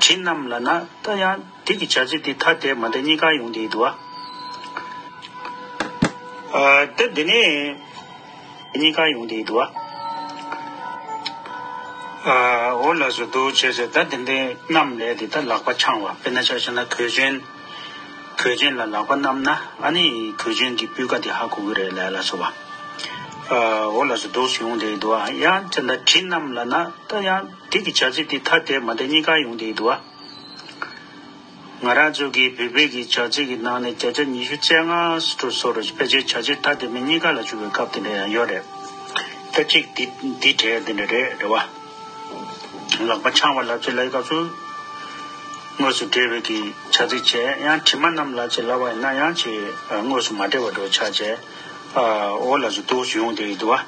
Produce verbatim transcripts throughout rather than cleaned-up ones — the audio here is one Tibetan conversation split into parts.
དེ་རྣམས་ལ་ན་ད་ཡང་དེ་གི་བྱ་ཚིག་དེ་ཐ་དད་མ་དད་གཉིས་ཀ་ཡོང་དེ་འདུག་བ། ཨ་ད་དེ་ནས་གཉིས་ཀ་ཡོང་དེ་འདུག་བ། ཨ་འོ་ལགས་སོ་འདུག་བྱས་ཟེར། ད་དེ་འདྲའི་རྣམས་ལས་དེ་ད་ལག་པ་འཆང་བ། དཔེར་ན་ཆ་བཞག་ན་གོས་ཆེན། གོས་ཆེན་ལ་ལག་པ་བསྣམས་ན་ཨ་ནི་གོས་ཆེན་གྱི་སྤུས་ཀ་དེ་ཧ་གོ་གི་རེད་ལ་ལ་སོ་བ། ཨ་འོ་ལགས་སོ་འདུག་ཡོང་དེ་འདུག་བ། ཡང་དེ་འདྲ་དྲི་རྣམས་ལ་ན་ད་ཡང་དེ་གི་བྱ་ཚིག་དེ་ཐ་དད་མ་དད་གཉིས་ཀ་ཡོང་དེ་འདུག་བ། ང་རང་ཚོ་གི་བོད་པའི་གི་བྱ་ཚིག་གི་ནང་ནས་བརྒྱ་ཆ་ཉི་ཤུ་རྩ་ལྔ་སོ་རུ་ཕལ་ཆེར་བྱ་ཚིག་ཐ་དད་མིན་གཉིས་ཀ་ལ་འཇུག་པའི་སྐབས་དེ་འདྲ་ཡང་ཡོད་རེད། ད་གཅིག་འདི་འདི་གྲས་དེ་འདྲ་རེད་རེད་བ། ལག་པ་འཆང་བ་ལབ་ཅེས་ལབ་སྐབས་སུ་དངོས་སུ་འབྲེལ་བའི་གི་བྱ་ཚིག་བྱས། ཡང་དྲི་མ་རྣམས་ལ་ཅེས་ལབ་པ་ཡིན་ན་ཡང་ཅེས་དངོས་སུ་མ་འབྲེལ་བ་འགྲོ་ཆགས་བྱས། འོ་ལགས་སོ་འདུག་ཡོང་དེ་འདུག་བ།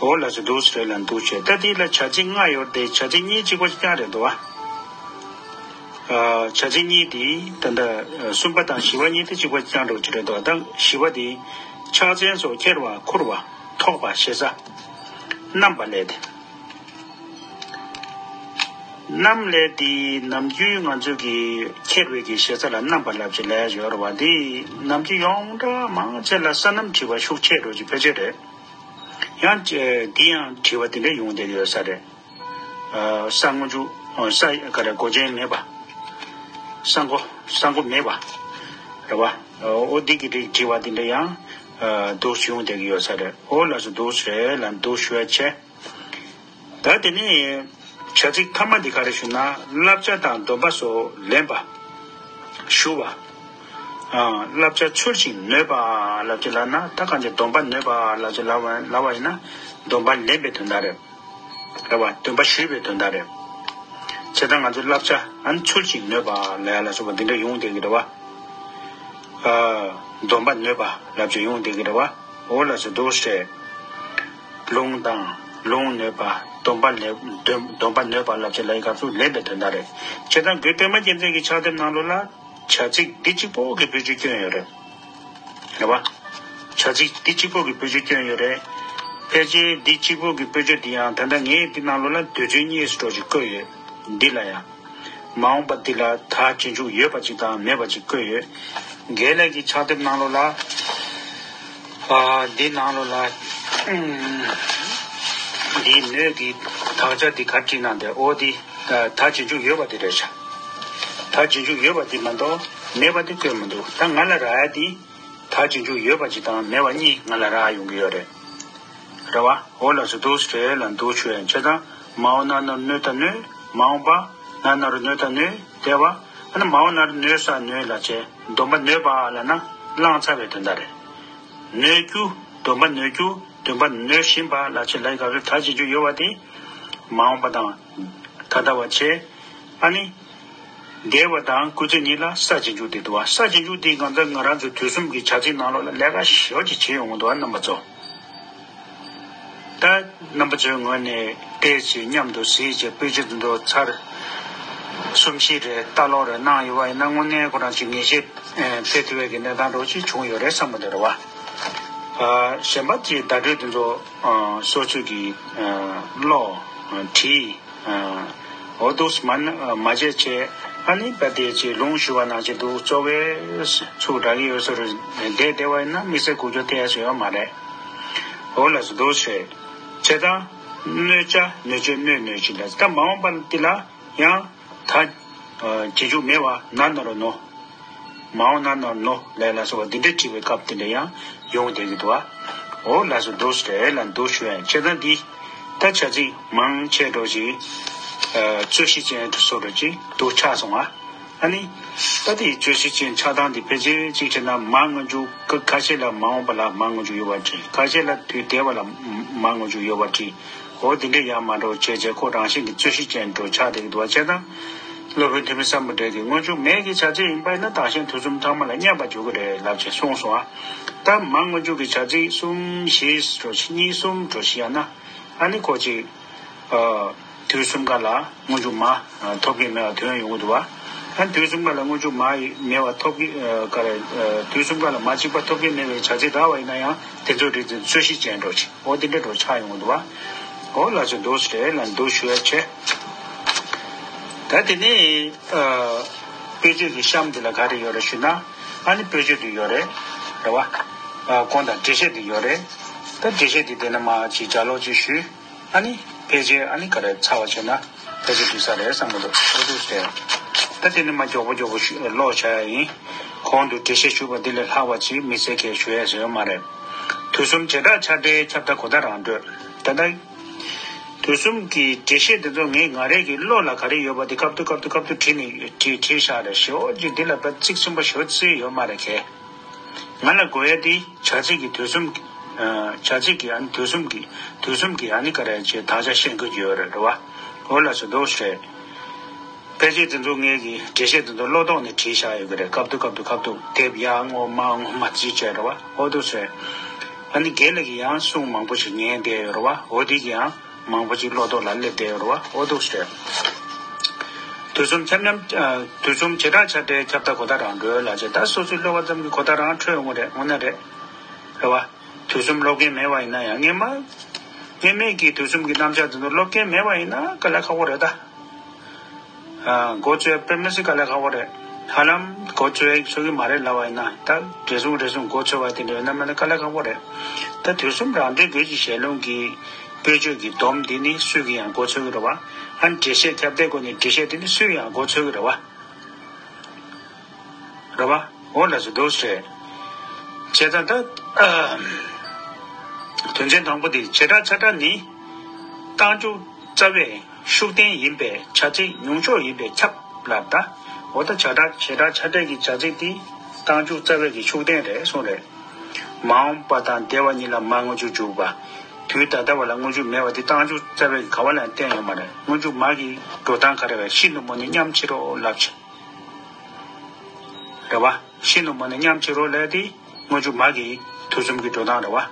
འོ་ལགས་སོ་འདུག་རེད་ལ་འདུག་བྱས། ད་འདི་ལ་བྱ་ཚིག་ལྔ་ཡོད་དེ་བྱ་ཚིག་གཉིས་གཅིག་པ་གཅིག་རྐྱང་རེད་འདུག་བ། བྱ་ཚིག་གཉིས་དེ་ད་ལྟ་གསུམ་པ་དང་བཞི་པ་གཉིས་དེ་གཅིག་པ་གཅིག་རྐྱང་འགྲོ་གི་རེད་འདུག་ད་བཞི་པ་དེ་ཕྱག་མཚན་སོགས་ཁྱེར་བ་ཁུར་བ་ཐོགས་པ་ཞེ་ས་བསྣམས་པ་ལས་དེ། བསྣམས་ལས་དེ་ནམ་རྒྱུན་ང་ཚོ་གི་ཁྱེར་བའི་གི་ཞེ་ས་ལ་བསྣམས་པ་ལབ་ཅེས་ལབ་ཡོད་རེད་བ། དེ་ནམ་རྒྱུན་ཡོངས་གྲགས་མང་ཆེ་ལ་སོ་ནམ་བྲིས་པ་ཤུགས་ཆེ་འགྲོ་གི་ཕལ་ཆེར་རེད། ཡང་དེ་ཡང་བྲིས་པ་དེ་འདྲ་ཡོང་བསྡད་ཡོད་ས་རེད། ས་སྔོན་འཇུག་ས་ག་རེ་མགོ་ཅན་མེད་པ། ས་མགོ་ས་མགོ་མེད་པ་རེད་བ། འོ་འདི་གི་རིགས་བྲིས་པ་དེ་འདྲ་ཡང་འདུག་ཡོང་བསྡད་ཀྱི་ཡོད་ས་རེད། འོ་ལགས་སོ་འདུག་རེད་ལ་འདུག་ཞུ་བ་བྱས། ད་དེ་ནས་བྱ་ཚིག་ཐ་མ་འདི་ག་རེ་ཞུ་ན། བསླབ་བྱ་དང་སྡོམ་པ་སོགས་ལེན་པ། ཞུ་བ། བསླབ་བྱ་ཚུལ་བཞིན་ནོད་པ་ལབ་ཅེས་ལབ་ན། ད་གང་ཅི་སྡོམ་པ་ནོད་པ་ལབ་ཅེས་ལབ་པ་ལབ་པ་ཡིན་ན་སྡོམ་པ་ལེན་པའི་དོན་དག་རེད། རེད་བ། སྡོམ་པ་ཞུས་པའི་དོན་དག་རེད། བྱས་ཙང་ང་ཚོའི་བསླབ་བྱ་ཨ་ནི་ཚུལ་བཞིན་ནོད་པ་ལབ་ཡ་ལ་སོགས་པ་འདི་འདྲ་ཡོང་བསྡད་ཀྱི་རེད་བ། སྡོམ་པ་ནོད་པ་ལབ་ཅེས་ཡོང་བསྡད་ཀྱི་རེད་བ། འོ་ལགས་སོ་འདུག་སེ། ལུང་དང་ལུང་ནོད་པ། སྡོམ་པ་ལེན་སྡོམ་སྡོམ་པ་ནོད་པ་ལབ་ཅེས་ལབ་ཡི་སྐབས་སུ་ལེན་པའི་དོན་དག་རེད། བྱས་ཙང་རྒོད་པད་མ་རྒྱལ་མཚན་གྱི་ཕྱག་དེབ་ནང་ལོགས་ལ་བྱ་ཚིག་འདི་གཅིག་པོ་གི་བེད་སྤྱོད་སྐྱོན་ཡོད་རེད། རེད་བ། བྱ་ཚིག་འདི་གཅིག་པོ་གི་བེད་སྤྱོད་སྐྱོན་ཡོད་རེད། ཕལ་ཆེར་འདི་གཅིག་པོ་གི་བེད་སྤྱོད་འདི་ཡང་ད་ལྟ་ངས་འདི་ནང་ལོགས་ལ་དུས་ཚོད་གཉིས་སུ་འགྲོ་ཅིག་བཀོད་ཡོད། འདི་ལ་ཡང་། མ་འོངས་པ་འདི་ལ་ད་རྗེས་འཇུག་ཡོད་པ་ཅིག་དང་མེད་པ་ཅིག་བཀོད་ཡོད། རྒན་ལགས་ཀྱི་ཕྱག་དེབ་ནང་ལོགས་ལ། ཨ་འདི་ནང་ལོགས་ལ། འདིའི་ནོད་ཀྱི་དག་ཆ་འདི་ག་བྲིས་གནང་འདུག་འོ་འདི་ད་རྗེས་འཇུག་ཡོད་པ་འདི་རེད་ཤག་ད་རྗེས་འཇུག་ཡོད་པ་འདི་མ་གཏོགས་མེད་པ་འདི་བཀོད་མི་འདུག་ད་ང་ལ་རག་ཡ་འདི་ད་རྗེས་འཇུག་ཡོད་པ་ཅིག་དང་མེད་པ་གཉིས་ང་ལ་རག་ཡོང་གི་ཡོད་རེད། རེད་བ། འོ་ལགས་སོ་འདུག་སེ་རེད་ལ་འདུག་ཞུ་ཡ་བྱས་ཙང་། མ་འོངས་ན་ན་རོ་ནོད་ད་ནོད། མ་འོངས་པ་ན་ན་རོ་ནོད་ད་ནོད་དེ་བ། ཨ་ནི་མ་འོངས་ན་རོ་ནོད་ས་ནོད་ལབ་བྱས། སྡོམ་པ་ནོད་པ་ལབ་ན་བླངས་ཚར་བའི་དོན་དག་རེད། ནོད་རྒྱུ། སྡོམ་པ་ནོད་རྒྱུ། སྡོམ་པ་ནོད་བཞིན་པ་ལབ་བྱས་ལབ་ཡི་སྐབས་སུ་ད་རྗེས་འཇུག་ཡོད་པ་དེ། མ་འོངས་པ་དང་། ད་ལྟ་བ་བྱས། ཨ་ནི། འདས་པ་དང་སྐུལ་ཚིག་གཉིས་ལ་ས་རྗེས་འཇུག་དེ་འདུག་བ། ས་རྗེས་འཇུག་དེ་ང་ཚོ་ང་རང་ཚོའི་དུས་གསུམ་གྱི་བྱ་ཚིག་ནང་ལོགས་ལ་ལས་ཀ་ཞེ་པོ་ཅིག་བྱེད་ཡོང་གི་འདུག་བ་རྣམ་པ་ཚོ། ད་རྣམ་པ་ཚོའི་ངོས་ནས་བལྟས་ཚེ་མཉམ་དུ་གཟིགས་བྱས་དཔེ་ཆ་འདི་ཚོ་ཚར་གསུམ་བཞི་རེ་ལྟ་ཀློག་རེ་གནང་ཡོད་པ་ཡིན་ན་དངོས་གནས་ཁོ་རང་ཅིག་ངེས་ཤེས་འཕེལ་ཐུབ་པའི་གི་གནས་སྟངས་འདྲ་བོ་ཅིག་བྱུང་ཡོད་རེད་བསམ་པ་འདི་རེད་བ། གཞན་པ་ཅིག་བརྡ་སྤྲོད་འདི་ཚོ་སོ་སོ་གི་ཀློག་བྲིས། འོ་འདུག་སེ་མ་མ་བྱས་བྱས། ཨ་ནི་ད་དེ་ཅིག་ལུང་ཞུ་བ་ནང་བཞིན་འདུག་གཙོ་བོའི་ཚུགས་དྲག་གི་ཡོད་ས་རུ་བསྡད་བསྡད་པ་ཡིན་ན་དམིགས་བསལ་འགུལ་སྐྱོད་ཐེབས་ཡ་ཡོད་མ་རེད། འོ་ལགས་སོ་འདུག་སེ། བྱས་ཙང་། གནོད་བྱ་གནོད་བྱེད་གནོད་གནོད་བྱེད་ལ། ད་མ་འོངས་པ་འདི་ལ་ཡང་ད། རྗེས་འཇུག་མེད་པ་ན་ན་རོ་ནོ། མ་འོངས་ན་ན་རོ་ནོ་ལས་ལ་སོགས་པ་འདི་འདྲ་བྲིས་པའི་སྐབས་དེ་འདྲ་ཡང་ཡོང་བསྡད་ཀྱི་འདུག་བ། འོ་ལགས་སོ་འདུག་སེ་རེད་ལ་འདུག་ཞུ་ཡ་བྱས་ཙང་འདི། ད་བྱ་ཚིག་མང་ཆེ་འགྲོ་ཞིག་རྩོད་གཞི་ཅན་དུ་སོགས་འགྲོ་ཅིག་འདུག་ཆགས་སོང་ང་། ཨ་ནི། ད་དེའི་རྩོད་གཞི་ཅན་ཆགས་སྟངས་འདི་ཕལ་ཆེར་གཅིག་བྱས་ན་མ་སྔོན་འཇུག་ཁ་ཁ་ཤས་ལ་མ་འོངས་པ་ལ་མ་སྔོན་འཇུག་ཡོད་པ་བྲིས། ཁ་ཤས་ལ་དུས་འདས་པ་ལ་མ་སྔོན་འཇུག་ཡོད་པ་བྲིས། འོ་དེ་འདྲ་ཡང་མ་འགྲོ་བྱས་བྱས་ཁོ་རང་བཞིན་གྱི་རྩོད་གཞི་ཅན་འགྲོ་ཆགས་བསྡད་ཀྱི་འདུག་བ། བྱས་ཙང་། སློབ་དཔོན་ཐོན་མི་སམ་བྷོ་ཊ་གིས་སྔོན་འཇུག་མེད་ཀྱི་བྱ་ཚིག་ཡིན་པ་ཡིན་ན་དང་ཤེས་དུས་གསུམ་ཚང་མ་ལ་མཉམ་པར་འཇོག་གི་རེད་ལབ་བྱས་གསུངས་སོང་ཨ། ད་མ་སྔོན་འཇུག་གི་བྱ་ཚིག་གསུམ་བཞི་འགྲོ་ཞིག་གཉིས་གསུམ་འགྲོ་ཞིག་ཡང་ན་ཨ་ནི་ཁོ་ཅིག་དུས་གསུམ་ཀ་ལ་སྔོན་འཇུག་མ་ཐོབ་ཀྱི་མེད་པ་ཐོན་ཡོང་གི་འདུག་བ། ཨ་ནི་དུས་གསུམ་ཀ་ལ་སྔོན་འཇུག་མ་མེད་པ་ཐོབ་ཀྱི་ཀ་རེད། དུས་གསུམ་ཀ་ལ་མ་གཅིག་པ་ཐོབ་ཀྱི་མེད་པའི་བྱ་ཚིག་དག་པ་ཡིན་ན་ཡང་དེ་ཚོའི་རིགས་དེ་རྩོད་གཞི་ཅན་འགྲོ་ཞིག་འོ་དེ་འདྲ་འགྲོ་ཆགས་ཡོང་གི་འདུག་བ། འོ་ལགས་སོ་འདུག་སེ་རེད་ལ་འདུག་ཞུ་ཡ་བྱས། ད་ ད་དེ་ནས་ཨ་དཔེ་བརྗོད་ཀྱི་གཤམ་འདི་ལ་ག་རེ་ཡོད་རེད་ཞུས་ན། ཨ་ནི་དཔེ་བརྗོད་འདི་ཡོད་རེད། རེད་བ། ཨ་གོང་དང་འགྲེལ་བཤད་འདི་ཡོད་རེད། ད་འགྲེལ་བཤད་འདི་དེ་ནས་མ་ཅིག་ལྗགས་ཀློག་ཅིག་ཞུས། ཨ་ནི་ཕལ་ཆེར་ཨ་ནི་ག་རེ་ཚར་བ་བྱས་ན་ཕལ་ཆེར་འགྲིག་ས་རེད་བསམ་གྱི་འདུག་འོ་འདུག་ཟེར། ད་དེ་ནས་མ་མགྱོགས་པོ་མགྱོགས་པོ་ཞུ་ཀློག་བྱ་ཡ་ཡིན། གོང་དུ་འགྲེལ་བཤད་ཞུས་པ་འདི་ལས་ལྷག་པ་ཅིག་དམིགས་བསལ་གྱིས་ཞུ་ཡ་ཟེར་ཡོད་མ་རེད། དུས་གསུམ་བྱེ་བྲག་ཆ་འདྲའི་ཁྱབ་བདག་གོ་བརྡ་རང་གྲོལ། ད་ལྟ། དུས་གསུམ་གྱི་འགྲེལ་བཤད་དེ་ཚོ་ངས་ང་རང་གི་བློ་ལ་ག་རེ་ཡོད་པ་དེ་སྐབས་དུ་སྐབས་དུ་སྐབས་དུ་བྲིས་ནས་བྲིས་བྲིས་བཞག་རེད། ཞེ་པོ་ཅིག་འདི་ལ་ད་ཚིག་ཚུན་པ་ཞེ་པོ་ཅིག་ཡོད་མ་རེད་གས། ང་ལ་དགོས་ཡ་དེ་བྱ་ཚིག་གི་དུས་གསུམ་གྱི། ཨ་བྱ་ཚིག་གི་ཨ་ནི་དུས་གསུམ་གྱི་དུས་གསུམ་གྱི་ཨ་ནི་ག་རེ་ཅེས་དག་ཆ་ཤེས་དགོས་ཀྱི་ཡོད་རེད། རེད་བ། འོ་ལགས་སོ། འདུག་སེ་རེད། ཕལ་ཆེར་དེ་ཚོ་ངས་ཀྱི་འགྲེལ་བཤད་དེ་ཚོ་བློ་ཐོག་ནས་བྲིས་བཞག་ཡོད་ཀྱི་རེད། སྐབས་དུ་སྐབས་དུ་སྐབས་དུ་དེབ་ཡར་སྔོག་མར་སྔོག་མ་བརྩིས་བྱས། རེད་བ། འོ་འདུག་སེ་རེད། ཨ་ནི་རྒན་ལགས་ཀྱིས་ཡང་གསུང་མང་པོ་ཞིག་ཉན་བསྡད་ཡོད་རེད་བ། འོ་དེ་གི་ཡང་མང་པོ་ཞིག་བློ་ཐོག་ལ་སླེབས་བསྡད་ཡོད་རེད་བ། འོ་འདུག་སེ་རེད། དུས་གསུམ་ཁྱབ་མཉམ། ཨ་དུས་གསུམ་བྱེ་བྲག་ཆ་འདྲའི་ཁྱབ་བདག་གོ་བརྡ་རང་གྲོལ་ལ་བྱས། ད་སོ་སོའི་བློ་བ་ཙམ་གྱི་གོ་བརྡ་རང་འཕྲོད་ཡོང་གི་རེད། དངོས་གནས་རེད། རེད་བ། དུས་གསུམ་ཀློག་མཁན་མེད་པ་ཡིན་ན་ཡང་། སྔས་མ། སྔས་མའི་གི་དུས་གསུམ་གྱི་རྣམ་གཞག་དེ་ཚོ་ཀློག་མཁན་མེད་པ་ཡིན་ན་དཀའ་ལས་ཁག་པོ་རེད་ད། ཨ་མགོ་ཚོས་དཔེ་མི་སྲིད་དཀའ་ལས་ཁག་པོ་རེད། ཧ་ལམ་མགོ་ཚོས་ཚོད་ཀྱི་མ་རེད་ལབ་པ་ཡིན་ན། ད་རེ་ཟུང་རེ་ཟུང་མགོ་ཚོས་པ་དེ་འདྲ་ཡོད་ན་མེད་ན་དཀའ་ལས་ཁག་པོ་རེད། ད་དུས་གསུམ་རང་འགྲེལ་དགོས་ཀྱི་ཞལ་ལུང་གི་དཔེ་བརྗོད་ཀྱི་སྡོམ་འདི་ནི་སུས་ཀྱིས་ཡང་མགོ་ཚོས་ཀྱི་རེད་བ། ཨ་འགྲེལ་བཤད་ཁྱབ་གདལ་སྒོ་ནས་འགྲེལ་བཤད་འདི་ནི་སུས་ཡང་མགོ་ཚོས་ཀྱི་རེད་བ། རེད་བ། འོ་ལགས་སོ། འདུག་སེ་རེད། བྱས་ཙང་ད། ཨ་དོན་ཚན་དང་པོ་འདི་བྱེ་བྲག་ཆ་འདྲ་ནི་རྟགས་འཇུག་རྩ་བའི་ཤུགས་བསྟན་ཡིན་པས་བྱ་ཚིག་ཉུང་ཤོས་ཡིན་པས་ཁྱབ་ལབ་ད། འོ་ད་བྱ་བྲག་བྱེ་བྲག་ཆ་འདྲ་གི་བྱ་ཚིག་འདི་རྟགས་འཇུག་རྩ་བའི་གི་ཤུགས་བསྟན་རེད་གསུངས་རེད། མ་འོངས་པ་དང་འདས་པ་གཉིས་ལ་མར་སྔོན་འཇུག་འཇུག་པ། དུས་ད་ལྟ་བ་ལ་སྔོན་འཇུག་མེད་པ་འདི་རྟགས་འཇུག་རྩ་བའི་གི་ག་བ་ལ་ཡང་བསྟན་ཡོད་མ་རེད། སྔོན་འཇུག་མ་གི་འགྲོ་སྟངས་ག་རེ་རེད། ཤིན་ཏུ་མོ་ནི་མཉམ་བྱེད་རོ་ལབ་བྱས། རེད་བ། ཤིན་ཏུ་མོ་ནི་མཉམ་བྱེད་རོ་ལབ་དེ་སྔོན་འཇུག་མ་གི་དུས་གསུམ་གྱི་འགྲོ་སྟངས་རེད་བ།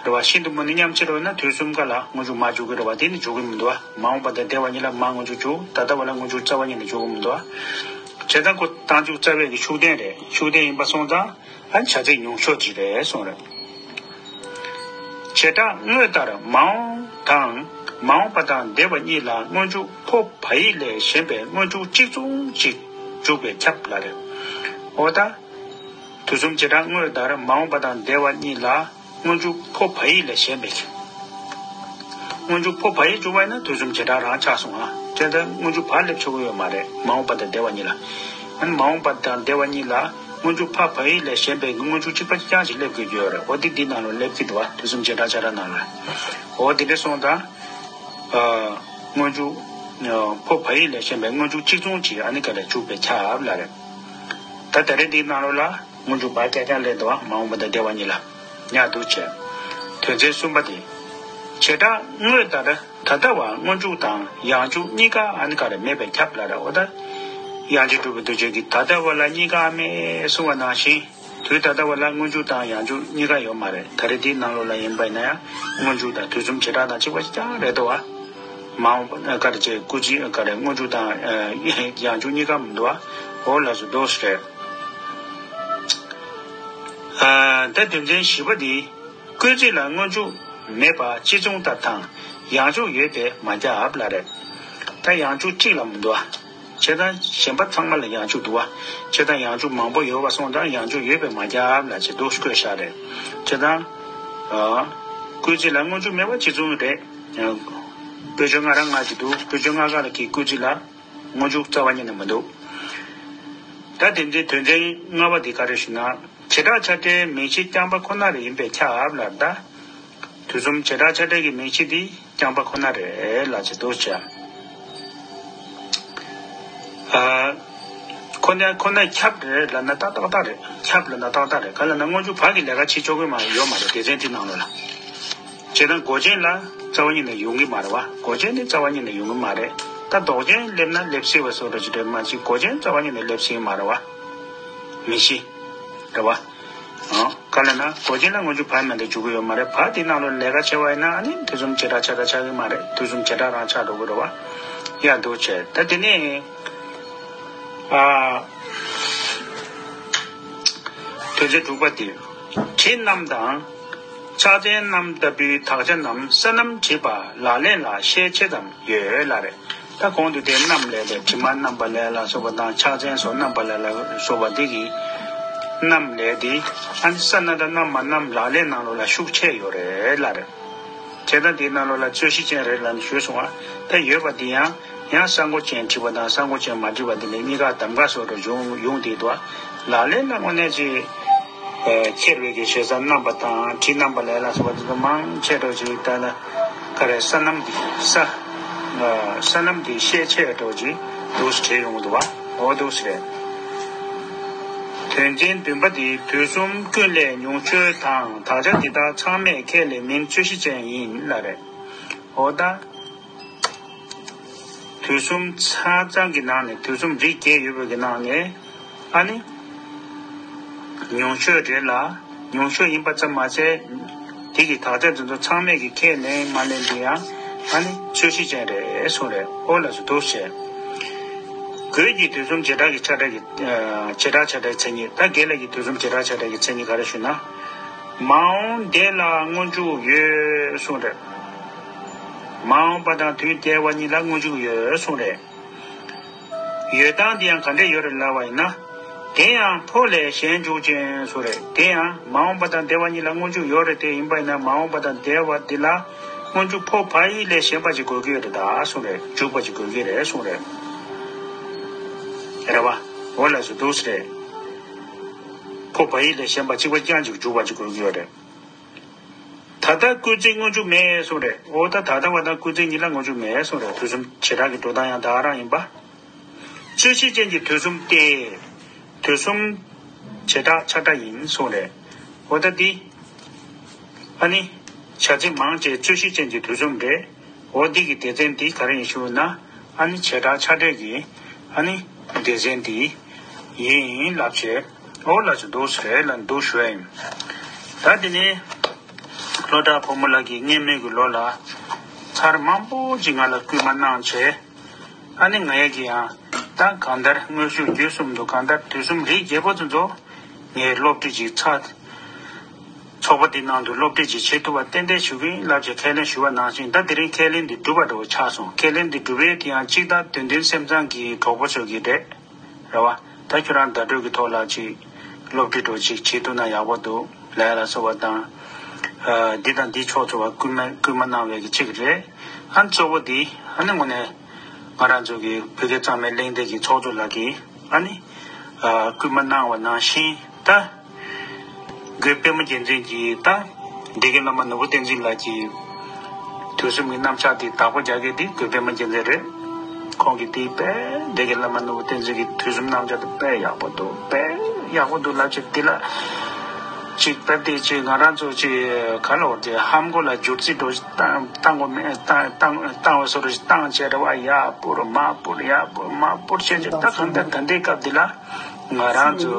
རེད་བ། ཤིན་ཏུ་མོ་ནི་མཉམ་བྱེད་རོ་ན་དུས་གསུམ་ཀ་ལ་སྔོན་འཇུག་མ་འཇུག་གི་རེད་བ། དེ་ནི་འཇུག་གི་མི་འདུག་བ། མ་འོངས་པ་དང་འདས་པ་གཉིས་ལ་མར་སྔོན་འཇུག་འཇུག་ད་ལྟ་བ་ལ་སྔོན་འཇུག་རྩ་བ་ཉིད་ནས་འཇུག་གི་མི་འདུག་བ། བྱས་ཙང་ཁོ་རྟགས་འཇུག་རྩ་བའི་གི་ཤུགས་བསྟན་རེད། ཤུགས་བསྟན་ཡིན་པ་སོང་ཙང་ཨ་བྱ་ཚིག་ཉུང་ཤོས་ཅིག་རེད་གསུངས་རེད། བྱེ་བྲག་དངོས་ལྟར་མ་འོངས་དང་མ་འོངས་པ་དང་འདས་པ་གཉིས་ལ་སྔོན་འཇུག་ཕོ་བ་ཡིག་ལས་གཞན་པའི་སྔོན་འཇུག་གཅིག་མཚུངས་ཅིག་འཇུག་པས་ཁྱབ་ལ་རེད། འོ་ད། དུས་གསུམ་བྱེ་བྲག་དངོས་ལྟར་མ་འོངས་པ་དང་འདས་པ་གཉིས་ལ་སྔོན་འཇུག་ཕོ་བ་ཡིག་ལས་གཞན་པའི་ཁྱབ། སྔོན་འཇུག་ཕོ་བ་ཡིག་འཇུག་པ་ཡིན་ན་དུས་གསུམ་བྱེ་བྲག་རང་ཆགས་སོང་ང་། བྱས་ཙང་སྔོན་འཇུག་བ་སླེབས་ཆོག་གི་ཡོད་མ་རེད། མ་འོངས་པ་དང་འདས་པ་གཉིས་ལ། ཨ་ནི་མ་འོངས་པ་དང་འདས་པ་གཉིས་ལ་སྔོན་འཇུག་ཕ་བ་ཡིག་ལས་གཞན་པའི་སྔོན་འཇུག་གཅིག་པ་གཅིག་རྐྱང་ཞིག་སླེབས་དགོས་ཀྱི་ཡོད་རེད། འོ་དེ་འདི་ནང་ལ་སླེབས་ཀྱི་འདུག་བ། དུས་གསུམ་བྱེ་བྲག་ཆ་འདྲ་ནང་ལ། འོ་དེ་འདྲ་སོང་ཙང་། ཨ་སྔོན་འཇུག་ཨ་ཕོ་བ་ཡིག་ལས་གཞན་པའི་སྔོན་འཇུག་གཅིག་མཚུངས་ཀྱིས་ཨ་ནི་ག་རེ་འཇུག་པས་ཁྱབ་ལ་རེད། ད་ད་རེས་འདིའི་ནང་ལོགས་ལ་སྔོན་འཇུག་བ་རྐྱང་རྐྱང་སླེབས་འདུག་བ། མ་འོངས་པ་དང་འདས་པ་གཉིས་ལ། ཡག་འདུག་བྱས། དོན་ཚན་གསུམ་པ་དེ། བྱེ་བྲག་དངོས་ལྟར་ད་ལྟ་བ་སྔོན་འཇུག་དང་ཡང་འཇུག་གཉིས་ཀ་ཨ་ནི་ག་རེ་མེད་པས་ཁྱབ་ལ་རེད། འོ་ད། དབྱངས་ཅན་གྲུབ་པའི་རྡོ་རྗེ་གིས་ད་ལྟ་བ་ལ་གཉིས་ཀ་མེད་གསུངས་པ་ནང་བཞིན། དུས་ད་ལྟ་བ་ལ་སྔོན་འཇུག་དང་ཡང་འཇུག་གཉིས་ཀ་ཡོད་མ་རེད། ད་རེས་འདིའི་ནང་ལོགས་ལ་ཡིན་པ་ཡིན་ན་ཡང་སྔོན་འཇུག་དང་དུས་གསུམ་བྱེ་བྲག་དང་གཅིག་པ་གཅིག་རྐྱང་རེད་དོ་བ། མ་འོངས་པ་ག་རེ་བྱས། སྐུལ་ཚིག་ག་རེ་སྔོན་འཇུག་དང་ཡང་འཇུག་གཉིས་ཀ་མི་འདུག་བ། འོ་ལགས་སོ། འདུག་སེ་རེད། ད་དོན་ཚན་བཞི་པ་འདི། སྐུལ་ཚིག་ལ་སྔོན་འཇུག་མེད་པ་གཅིག་མཚུངས་ལྟར་དང་ཡང་འཇུག་ཡོད་པས་མ་ཁྱབ་ལ་རེད། ད་ཡང་འཇུག་གཅིག་ལ་མི་འདུག་བ། བྱས་ཙང་གཞན་པ་ཚང་མ་ལ་ཡང་འཇུག་འདུག་བ། བྱས་ཙང་ཡང་འཇུག་མང་པོ་ཡོད་པ་སོང་ཙང་ཡང་འཇུག་ཡོད་པས་མ་ཁྱབ་ལ་བྱས་འདུག་སེ་བཀོད་བཞག་རེད། བྱས་ཙང་། ཨ། སྐུལ་ཚིག་ལ་སྔོན་འཇུག་མེད་པ་གཅིག་མཚུངས་རེད། དཔེ་བརྗོད་ལྔ་རང་ལྔ་གཅིག་འདུག་དཔེ་བརྗོད་ལྔ་ཀ་ལ་གི་སྐུལ་ཚིག་ལ་སྔོན་འཇུག་རྩ་བ་ཉིད་ནས་མི་འདུག་ད་དེ་འདྲའི་དོན་ཚན་ལྔ་པ་འདི་ག་རེ་ཞུ་ན། བྱེ་བྲག་ཆ་འདྲའི་མིང་གཞི་རྐྱང་པ་ཁོ་ན་རེ་ཡིན་པས་ཁྱབ་ལ་ད། དུས་གསུམ་བྱེ་བྲག་ཆ་འདྲ་གི་མིང་གཞི་འདི་རྐྱང་པ་ཁོ་ན་རེད་ལ་བྱེད་དོ་བྱ། ཨ། ཁོ་ན་ཁོ་ན་ཁྱབ་རེད་ལབ་ན་ད་ཏག་ཏག་རེད། ཁྱབ་ལབ་ན་ཏག་ཏག་རེད། ག་ལབ་ན་སྔོན་འཇུག་བ་གི་ལས་ཀ་བྱེད་ཆོག་གི་མ་ཡོད་མ་རེད། སྡེ་ཚན་འདི་ནང་ལོགས་ལ། བྱས་ན་མགོ་ཅན་ལ་རྩ་བ་ཉིད་ནས་ཡོང་གི་མ་རེད་བ། མགོ་ཅན་ནི་རྩ་བ་ཉིད་ནས་ཡོང་གི་མ་རེད། ད་འདོགས་ཅན་སླེབས་ན་སླེབས་སྲིད་པ་བཟོ་འདྲ་ཅིག་རེད། མ་གཞི་མགོ་ཅན་རྩ་བ་ཉིད་ནས་སླེབས་སྲིད་ཀྱི་མ་རེད་བ། མིང་གཞི་རེད་བ། ཨང་། ག་ལབ་ན་མགོ་ཅན་ལ་སྔོན་འཇུག་བ་མ་གཏོགས་འཇུག་གི་ཡོད་མ་རེད། བ་དེ་ནང་ལོགས་ལས་ཀ་བྱེད་པ་ཡིན་ན་ཨ་ནི་དུས་གསུམ་བྱེ་བྲག་ཆ་འདྲ་ཆགས་ཀྱི་མ་རེད། དུས་གསུམ་བྱེ་བྲག་རང་ཆགས་འགྲོ་གི་རེད་བ། ཡ་འདུག་བྱས། ད་དེ་ནས་ཨ། དོན་ཚན་དྲུག་པ་དེ། དྲི་རྣམས་དང་། ཕྱག་མཚན་རྣམས་ལྟ་བུའི་དག་ཆ་རྣམས་སོ་ནམ་བྲིས་པ་ལག་ལེན་ལ་ཤས་ཆེ་ཙམ་ཡོད་ལ་རེད། ད་གོང་དུ་དེ་རྣམ་ལས་དེ་དྲི་མ་རྣམ་པ་ལས་ལ་སོགས་པ་དང་ཕྱག་མཚན་སོགས་རྣམ་པ་ལས་ལ་སོགས་པ་འདི་གི་རྣམ་ལས་དེ་ཨ་ནི་ས་ན་ད་རྣམ་མ་རྣམ་ལག་ལེན་ནང་ལོགས་ལ་ཤུགས་ཆེ་ཡོད་རེད་ལ་རེད། བྱས་ཙང་དེའི་ནང་ལོགས་ལ་རྩོད་གཞི་ཅན་རེད་ལ་ནི་ཞུས་སོང་བ། ད་ཡོད་པ་འདི་ཡང་ཡང་ས་མགོ་ཅན་བྲིས་པ་དང་ས་མགོ་ཅན་མ་བྲིས་པ་འདི་ལས་གཉིས་ཀ་གདམ་ག་སོགས་རུ་འབྱུང་ཡོང་དེ་འདུག་ལག་ལེན་ལ་དངོས་གནས་ཅིག་ཁྱེར་བའི་གི་ཞེ་ས་རྣམ་པ་དང་དྲི་རྣམ་པ་ལས་ལ་སོགས་པ་འདི་ཚོ་མང་ཆེ་འགྲོ་ཅིག་ད་ལ་ག་རེ་ས་རྣམ་འདི་ས་ས་རྣམ་འདི་ཤས་ཆེ་འགྲོ་ཅིག་འདུག་སེ་བྲིས་ཡོང་གི་འདུག་བ། འོ་འདུག་སེ་རེད། དོན་ཚན་བདུན་པ་འདི་དུས་གསུམ་ཀུན་ལས་ཉུང་ཤོས་དང་དག་ཆ་འདི་དག་ཚང་མས་ཁས་ལེན་མིང་རྩོད་གཞི་ཅན་ཡིན་ལ་རེད། འོ་ད། དུས་གསུམ་ཆ་ཚང་གི་ནང་ནས་དུས་གསུམ་རིགས་བརྒྱད་ཡོད་པའི་གི་ནང་ནས་ཨ་ནི་ཉུང་ཤོས་རེད་ལ། ཉུང་ཤོས་ཡིན་པ་ཙམ་མ་ཟད་དེ་གི་དག་ཆ་འདི་ཚོ་ཚང་མས་གི་ཁས་ལེན་མ་ལེན་དེ་ཡང་ཨ་ནི་རྩོད་གཞི་ཅན་རེད་གསུངས་རེད། ཨོ་ལགས་སོ་འདུག་སེ། རྒོད་ཀྱི་དུས་གསུམ་བྱེ་བྲག་གི་ཆ་འདྲ་གི་བྱེ་བྲག་ཆ་འདྲའི་མཚན་ཉིད། ད་རྒན་ལགས་ཀྱི་དུས་གསུམ་བྱེ་བྲག་ཆ་འདྲ་གི་མཚན་ཉིད་ག་རེ་ཞུ་ན། མ་འོངས་འདས་ལ་སྔོན་འཇུག་ཡོད་གསུངས་རེད། མ་འོངས་པ་དང་དུས་འདས་པ་གཉིས་ལ་སྔོན་འཇུག་ཡོད་གསུངས་རེད། ཡོད་སྟངས་འདི་ཡང་ག་འདྲས་ཡོད་རེད་ལབ་པ་ཡིན་ན། དེ་ཡང་འཕོ་ལས་གཞན་འཇུག་ཅན་གསུངས་རེད། དེ་ཡང་མ་འོངས་པ་དང་འདས་པ་གཉིས་ལ་སྔོན་འཇུག་ཡོད་རེད། དེ་ཡིན་པ་ཡིན་ན་མ་འོངས་པ་དང་འདས་པ་འདི་ལ་སྔོན་འཇུག་འཕོ་བ་ཡིག་ལས་གཞན་པ་ཅིག་དགོས་ཀྱི་ཡོད་རེད་ད་གསུངས་རེད། འཇུག་པ་ཅིག་དགོས་ཀྱི་རེད་གསུངས་རེད། རེད་བ། འོ་ལགས་སོ་འདུག་སེ་རེད། འཕོ་བ་ཡིག་ལས་གཞན་པ་གཅིག་པ་རྐྱང་གཅིག་འཇུག་པ་གཅིག་དགོས་ཀྱི་ཡོད་རེད། ད་ལྟ་སྐུལ་ཚིག་སྔོན་འཇུག་མེད་གསུངས་རེད། འོ་ད་ད་ལྟ་བ་དང་སྐུལ་ཚིག་གཉིས་ལ་སྔོན་འཇུག་མེད་གསུངས་རེད། དུས་གསུམ་བྱེ་བྲག་གི་འགྲོ་སྟངས་ཡང་ད་ག་རང་ཡིན་པ། རྩོད་གཞི་ཅན་གྱི་དུས་གསུམ་སྟེ། དུས་གསུམ་བྱེ་བྲག་ཆ་འདྲ་ཡིན་གསུངས་རེད། འོ་ད་འདི། ཨ་ནི། བྱ་ཚིག་མང་ཆེ་རྩོད་གཞི་ཅན་གྱི་དུས་གསུམ་རེད། འོ་འདི་གི་སྡེ་ཚན་འདི་ག་རེ་ཡིན་ཞུ་ན། ཨ་ནི་བྱེ་བྲག་ཆ་འདྲ་གི། ཨ་ནི་སྡེ་ཚན་འདི་ཡིན་ལབ་བྱས། འོ་ལགས་སོ་འདུག་སེ་རེད་ལ་འདུག་ཞུ་ཡ་ཡིན། ད་འདི་ནི་སློབ་གྲྭ་ཕོ་མོ་ལགས་ཀྱིས་སྔོན་མའི་གི་ལོ་ལ་ཚར་མང་པོ་ཅིག་ང་ལ་སྐུལ་མ་གནང་བྱས། ཨ་ནི་ང་ཡ་གི་ཡང་ད་གང་ལྟར་དངོས་ཤུགས་བརྒྱུད་གསུམ་དུ་གང་ལྟར་དུས་གསུམ་རིགས་བརྒྱད་པོ་དེ་ཚོ་ངས་སློབ་ཁྲིད་ཅིག་ཚར། ཚོགས་པ་འདི་ནང་དུ་སློབ་ཁྲིད་ཅིག་བྱེད་ཐུབ་པ་ཏན་ཏན་ཞུ་གི་ཡིན་ལབ་བྱས་ཁས་ལེན་ཞུ་བ་ནང་བཞིན་ད་དེ་རིང་ཁས་ལེན་འདི་གྲུབ་པ་འདྲ་བོ་ཆགས་སོང་། ཁས་ལེན་འདི་གྲུབ་པའི་དེ་ཡང་གཅིག་ད་དོན་ལྡན་སེམས་བཟང་གི་གྲོགས་པོ་ཚོ་གི་རེད། རེད་བ། ད་ཁྱོད་རང་བརྡ་སྤྲོད་ཀྱི་ཐོག་ལ་ཅིག་སློབ་ཁྲིད་འདྲ་བོ་ཅིག་བྱེད་ཐུབ་ན་ཡག་པོ་འདུག་ལབ་ཡ་ལ་སོགས་པ་དང་། ཨ་འདི་དང་འདི་ཕྱོགས་ཚོ་བ་སྐུལ་མ་སྐུལ་མ་གནང་བའི་གི་གཅིག་རེད། ཨ་གཙོ་བོ་འདི་ཨ་ནི་དངོས་གནས་ང་རང་ཚོ་གི་བོད་སྐད་གཙང་མའི་གླེང་སྟེགས་ཀྱི་ཚོགས་གཙོ་ལགས་ཀྱིས་ཨ་ནི། ཨ་སྐུལ་མ་གནང་བ་ནང་བཞིན་ད། རྒོད་པད་མ་རྒྱལ་མཚན་གྱིས་ད། སྡེ་དགེ་བླ་མ་ནོར་བུ་བསྟན་འཛིན་ལགས་ཀྱིས། དུས་གསུམ་གྱི་རྣམ་གཞག་དེ་བདག་པོ་རྒྱག་མཁན་དེ་རྒོད་པད་མ་རྒྱལ་མཚན་རེད། ཁོང་གིས་དེ་དཔེ་སྡེ་དགེ་བླ་མ་ནོར་བུ་བསྟན་འཛིན་གྱི་དུས་གསུམ་རྣམ་གཞག་དེ་དཔེ་ཡག་པོ་འདུག་དཔེ་ཡག་པོ་འདུག་ལབ་བྱས་དེ་ལ། ཅིག་དཔེ་དེ་ཅིག་ང་རང་ཚོ་ཅིག་ག་ལ་བར་དེ་ཧམ་གོ་ལ་བསྒྱུར་རྩིས་འགྲོ་བཏང་བཏང་གོ་མེད་བཏང་བཏང་བཏང་བ་སོ་རུ་བཏང་བྱས་རེ་བ་ཡག་པོ་རུ་མ་པོ་རུ་ཡག་པོ་མ་པོ་རུ་བྱས་ཅིག་ད་གང་ལྟར་ད་ལྟའི་སྐབས་འདི་ལ་ང་རང་ཚོ་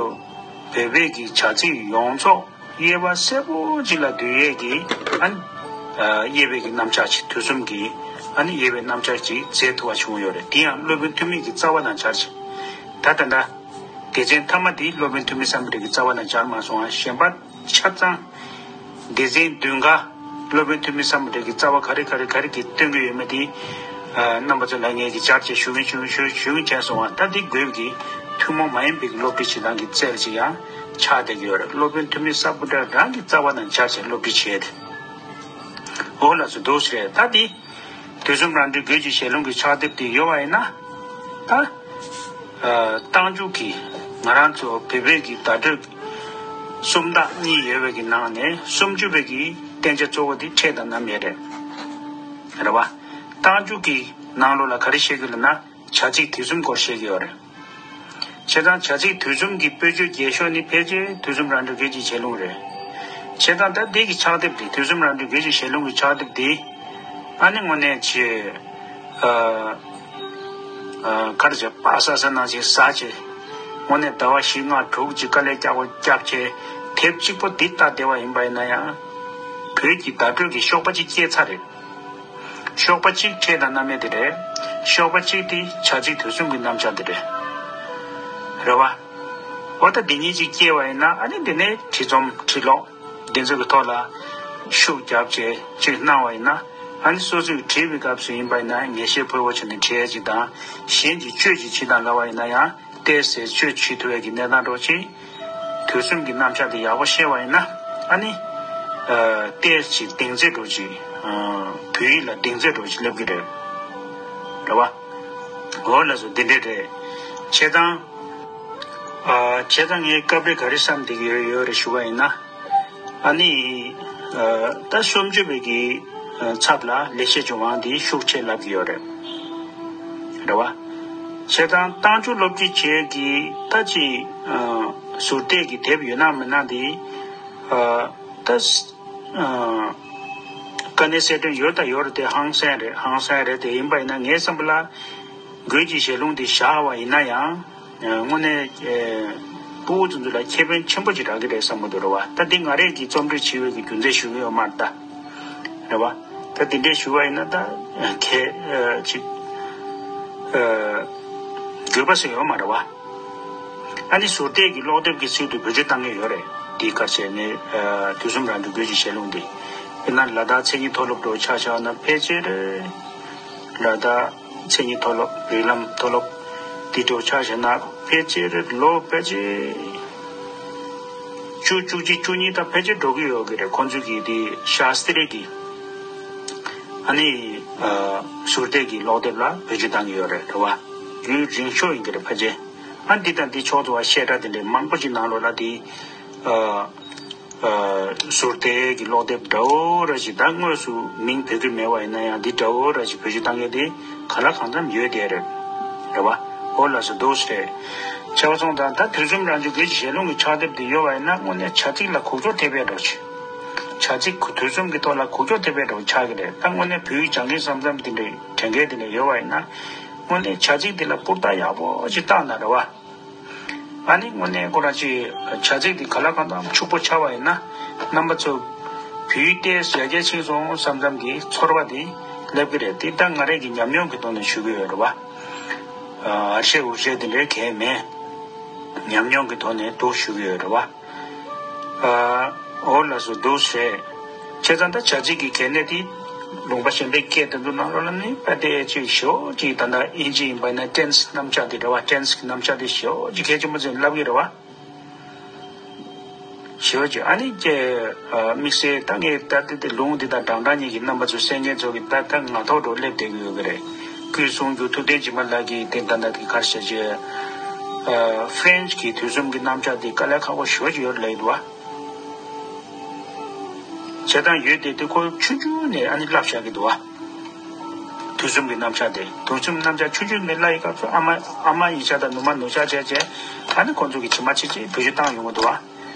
བོད་པའི་གི་བྱ་ཚིག་ཡོངས་རྫོགས། དབྱེ་བ་གསལ་པོ་ཅིག་ལ་བསྡུས་ཡས་ཀྱི་ཨ་ནི་དབྱེ་བའི་གི་རྣམ་གཞག་ཅིག་དུས་གསུམ་གྱི་ཨ་ནི་དབྱེ་བའི་རྣམ་གཞག་ཅིག་མཛད་ཐུབ་པ་བྱུང་ཡོད་རེད། དེ་ཡང་སློབ་དཔོན་ཐུ་མི་གི་རྩ་བ་ནང་སྦྱར་ཅིག་ད་ད་ལྟ་སྡེ་ཚན་མཐའ་མ་དེ་སློབ་དཔོན་ཐུ་མི་སམ་བྷོ་ཊ་གི་རྩ་བ་ནང་སྦྱར་མ་སོང་བ་གཞན་པ་ཆ་ཚང་སྡེ་ཚན་བདུན་ཀ་སློབ་དཔོན་ཐུ་མི་སམ་བྷོ་ཊ་གི་རྩ་བ་ག་རེ་ག་རེ་ག་རེ་གི་སྟོན་གྱི་ཡོད་མེད་དེ། རྣམ་པ་ཚོ་ལ་ངས་ཀྱི་སྦྱར་བྱས་ཞུ་གིན་ཞུ་གིན་ཞུ་ཞུ་གིན་བྱས་སོང་བ། ད་འདི་དགོས་ཀྱི་ཐུན་མོང་མ་ཡིན་པའི་སློབ་ཁྲིད་བྱེད་སྟངས་ཀྱི་རྩལ་ཅིག་ཡང་ཆགས་བསྡད་ཀྱི་ཡོད་རེད། སློབ་དཔོན་ཐུ་མི་སམ་བྷོ་ཊ་རང་གི་རྩ་བ་ནང་སྦྱར་བྱས་སློབ་ཁྲིད་བྱས་ཏེ། འོ་ལགས་སོ་འདུག་སེ་རེད། ད་འདི་དུས་གསུམ་རང་གྲོལ་རྒོད་ཀྱི་ཞལ་ལུང་གི་ཕྱག་དེབ་དེ་ཡོད་པ་ཡིན་ན་ད། རྟགས་འཇུག་གི་ང་རང་ཚོ་བོད་པའི་གི་བརྡ་སྤྲོད་སུམ་རྟགས་གཉིས་ཡོད་པའི་གི་ནང་ནས་སུམ་ཅུ་པའི་གི་བསྟན་བྱ་གཙོ་བོ་དེ་འཕྲལ་དང་རྣམ་དབྱེ་རེད། རེད་བ། རྟགས་འཇུག་གི་ནང་ལོགས་ལ་ག་རེ་བཤད་ཀྱི་ལབ་ན་བྱ་ཚིག་དུས་གསུམ་སྐོར་བཤད་ཀྱི་ཡོད་རེད། བྱས་ཙང་བྱ་ཚིག་དུས་གསུམ་གྱི་དཔེ་བརྗོད་རྒྱས་ཤོས་ནི་ཕལ་ཆེར་དུས་གསུམ་རང་གྲོལ་རྒོད་ཀྱི་ཞལ་ལུང་རེད། བྱས་ཙང་ད་འདི་གི་ཕྱག་དེབ་དེ་དུས་གསུམ་རང་གྲོལ་རྒོད་ཀྱི་ཞལ་ལུང་གི་ཕྱག་དེབ་དེ་ཨ་ནི་དངོས་གནས་ཆེ། གར་བྱས་པ་ས་ས་ནང་བཞིན་ཟ་བྱས། དངོས་གནས་ཟླ་བ་བཞི་ལྔ་དྲུག་ཅིག་དཀའ་ལས་རྒྱག་པ་རྒྱབ་བྱས་དེབ་གཅིག་པོ་འདི་ལྟ་བདེ་བ་ཡིན་པ་ཡིན་ན་ཡང་། བོད་ཀྱི་བརྡ་སྤྲོད་ཀྱི་གཤོག་པ་གཅིག་སྐྱེས་ཚར་རེད། གཤོག་པ་གཅིག་འཕྲལ་དང་རྣམ་དབྱེ་དེ་རེད། གཤོག་པ་གཅིག་དེ་བྱ་ཚིག་དུས་གསུམ་གྱི་རྣམ་གཞག་དེ་རེད། རེད་བ། འོ་ད་འདི་གཉིས་གཅིག་སྐྱེས་པ་ཡིན་ན་ཨ་ནི་འདི་ནས་བྲིས་རྩོམ་བྲིས་ཀློག་འདི་ཚོ་གི་ཐོག་ལ་ཤུགས་རྒྱབ་བྱས་ཅིག་གནང་བ་ཡིན་ན། ཨ་ནི་སོ་སོས་བྲིས་པའི་སྐབས་སུ་ཡིན་པ་ཡིན་ན་ངེས་ཤེས་ཕོ་བོ་ཆེ་ནས་བྲིས་ཡས་ཅིག་དང་། གཞན་གྱིས་བཅོས་ཅིག་བྱེད་དང་ལབ་པ་ཡིན་ན་ཡང་ཏོག་ཙམ་བཅོས་བྱེད་ཐུབ་ཡས་ཀྱི་གནས་སྟངས་འདྲ་ཅིག་དུས་གསུམ་གྱི་རྣམ་གཞག་དེ་ཡག་པོ་ཤེས་པ་ཡིན་ན། ཨ་ནི་ཏོག་ཙམ་གདེང་ཚོད་འདྲ་ཅིག་བོད་ཡིག་ལ་གདེང་ཚོད་འདྲ་ཅིག་སླེབས་ཀྱི་རེད། རེད་བ། འོ་ལགས་སོ། འདི་འདྲས་རེད། བྱས་ཙང་། ཨ། བྱས་ཙང་ངས་སྐབས་རེ་ག་རེ་བསམ་བསྡད་ཀྱི་ཡོད་ཡོད་རེད་ཞུ་བ་ཡིན་ན། ཨ་ནི། ཨ། ད་གསུམ་བཅུ་པའི་གི་ཨ་ཚབ་ལ་ལེགས་བཤད་ལྗོན་དབང་འདི་ཤུགས་ཆེ་ལབ་ཀྱི་ཡོད་རེད། རེད་བ། བྱས་ཙང་རྟགས་འཇུག་སློབ་ཁྲིད་བྱེད་ཀྱི་ད་ཅི། ཨ། ཟུར་བལྟས་ཀྱི་དེབ་ཡོད་ན་མེད་ན་འདི། ཨ། ད། ཨ། དཀའ་གནད་གསལ་སྟོན་ཡོད་དང་ཡོད་རེད་དེ། ཧང་སང་རེད། ཧང་སང་རེད་དེ། ཡིན་པ་ཡིན་ན་ངའི་བསམ་པ་ལ། འགོས་ཀྱི་ཞལ་ལུང་འདི་བཞག་པ་ཡིན་ན་ཡང་། ཨ། དངོས་གནས། ཨ། ཕྲུ་གུ་ཚོ་ཚོ་ལ་ཁེ་ཕན་ཆེན་པོ་ཅིག་རག་གི་རེད་བསམ་གྱི་འདུག་རེད་བ། ད་འདི་ང་རང་གིས་རྩོམ་སྒྲིག་བྱེད་འོས་ཀྱི་རྒྱུ་མཚན་ཞུ་གི་ཡོད་མ་རེད་ད། རེད་བ། ད་འདི་འདྲས་ཞུ་བ་ཡིན་ན་ད། ཨ། གལ། ཨ། ཅིག་ཨ། དགོས་པ་ཟེར་ཡོད་མ་རེད་བ། ཨ་ནི་ཟུར་བལྟས་ཀྱི་ཀློག་དེབ་ཀྱི་ཚུལ་དུ་བེད་སྤྱོད་བཏང་གི་ཡོད་རེད། འདི་ག་རེ་ཟེར་ནས། ཨ། དུས་གསུམ་རང་གྲོལ་འགོས་ཀྱི་ཞལ་ལུང་འདི། དཔེར་ན་ལ་དྭགས་མཚན་ཉིད་མཐོ་སློབ་འདྲ་ཆ་བཞག་ན་ཕལ་ཆེར། ལ་དྭགས་མཚན་ཉིད་མཐོ་སློབ། རིགས་ལམ་མཐོ་སློབ་འདི་འདྲ་ཆ་བཞག་ན་ཕལ་ཆེར་ལོ་ཕལ་ཆེར་བཅུ། བཅུ་གཅིག། བཅུ་གཉིས་དང་ཕལ་ཆེར་འགྲོ་གི་ཡོད་ཀྱི་རེད། ཁོང་ཚོས་ཀྱི་འདི་ཤཱསྟྲི་གི། ཨ་ནི། ཨ། ཟུར་བལྟས་ཀྱི་ཀློག་དེབ་ལ་བེད་སྤྱོད་བཏང་གི་ཡོད་རེད། རེད་བ། རྒྱུན་རིང་ཤོས་ཡིན་གྱི་རེད་ཕལ་ཆེར། ཨ། འདི་དང་འདི་ཕྱོགས་སུ་བ་བཤད་གྲྭ་དེ་འདྲའི་མང་པོ་ཅིག་ནང་ལོགས་ལ་དེ། ཨ། ཨ། ཟུར་བལྟས་ཀྱི་ཀློག་དེབ་འདྲ་བོ་ར་ཞིག་ད་དངོས་སུ་མིང་བོད་སྐད་མེད་པ་ཡིན་ན་ཡང་འདི་འདྲ་བོ་ར་ཞིག་བེད་སྤྱོད་བཏང་མཁན་དེ་གང་ལ་གང་འཚམ་ཡོད་བསྡད་རེད། རེད་བ། འོ་ལགས་སོ། འདུག་སེ་རེད། བྱས་པ་སོང་ཙང་ད་དུས་གསུམ་རང་བྱུང་འགོས་ཀྱི་ཞལ་ལུང་གི་ཕྱག་དེབ་འདི་ཡོད་པ་ཡིན་ན་དངོས་གནས་བྱ་ཚིག་ལ་གོག་འགྱོག་ཐེབས་པའི་འདྲ་བོ་ཞིག་བྱ་ཚིག་དུས་གསུམ་གྱི་ཐོག་ལ་གོག་འགྱོག་ཐེབས་པའི་འདྲ་བོ་ཆགས་ཀྱི་རེད། ད་དངོས་གནས་བོད་ཡིག་སྦྱང་མཁན་བསམ་བསམ་དེ་འདྲའི་དྲན་མཁན་དེ་འདྲ་ཡོད་པ་ཡིན་ན། དངོས་གནས་བྱ་ཚིག་འདི་ལ་སྤུར་རྟགས་ཡག་པོ་ཅིག་བཏགས་ན་རེད་བ། ཨ་ནི་དངོས་གནས་ཁོ་རང་ཅིག་བྱ་ཚིག་འདི་ག་ལ་གང་འཚམ་ཕྱུག་པོ་ཆགས་པ་ཡིན་ན། རྣམ་པ་ཚོ་བོད་ཡིག་ཏོག་ཙམ་ཡར་རྒྱས་ཕྱིན་སོང་བསམ་བསམ་གྱི་ཚོར་བ་འདི་སླེབས་ཀྱི་རེད། འདི་ད་ང་རང་གི་ཉམས་མྱོང་གི་ཐོག་ནས་ཞུ་གི་ཡོད་རེད་བ། ཨ། ཨ་ཤེས་འུ་ཤེས་དེ་འདྲའི་གང་ཡང་མེད། ཉམས་མྱོང་གི་ཐོག་ནས་འདུག་ཞུ་གི་ཡོད་རེད་བ། ཨ། འོ་ལགས་སོ། འདུག་སེ་རེད། བྱས་ཙང་ད་བྱ་ཚིག་གི་གལ་གནད་དེ་ལུང་པ་གཞན་པའི་སྐད་དེ་ཚོ་ནང་ལོགས་ལ་ནི་དཔེ་དེ་ཅིག་ཞེ་པོ་ཅིག་ད་ལྟ་དབྱིན་ཇི་ཡིན་པ་ཡིན་ན་ཊེན་སི་རྣམ་གཞག་དེ་རེད་བ། ཊེན་སི་གི་རྣམ་གཞག་དེ་ཞེ་པོ་ཅིག་གལ་ཆེན་པོ་ཅིག་ལབ་ཀྱི་རེད་བ། ཞེ་པོ་ཅིག་ཨ་ནི་ཀྱེ། ཨ། དམིགས་བསལ་ད་ངས་ད་ལྟ་དེ་ལུང་འདི་དང་འགྲམ་འགྲམ་གཉིས་ཀྱི་རྣམ་པ་ཚོ་གསན་མཁན་ཚོ་གི་ད་ད་ངག་ཐོག་འགྲོ་སླེབས་བསྡད་ཀྱི་ཡོད་ཀྱི་རེད། སྐུ་གསུང་རྒྱུ་ཐུབ་བསྟན་སྦྱིན་པ་ལགས་ཀྱིས་དེ་ད་ལྟ་དེ་ག་རེ་བྱས་བྱས། ཨ། ཕ་རན་སི་གི་དུས་གསུམ་གྱི་རྣམ་གཞག་དེ་དཀའ་ལས་ཁག་པོ་ཞེ་པོ་ཅིག་ཡོད་རེད་ལབ་ཀྱི་འདུག་བ། བྱས་ཙང་ཡོད་དེ་དེ་ཁོ་ཆུང་ཆུང་ནས་ཨ་ནི་བསླབ་བཞག་གི་འདུག་བ། དུས་གསུམ་གྱི་རྣམ་གཞག་དེ། དུས་གསུམ་རྣམ་གཞག་ཆུང་ཆུང་ནས་བསླབ་ཡི་སྐབས་སུ་ཨ་མ་ཨ་མ་ཡིན་ཤག་དང་ནུ་མ་ནུ་ཤག་བྱས་བྱས། ཨ་ནི་ཁོང་ཚོ་གིས་ཇི་མ་ཇི་བཞིན་བེད་སྤྱོད་བཏང་ཡོང་གི་འདུག་བ།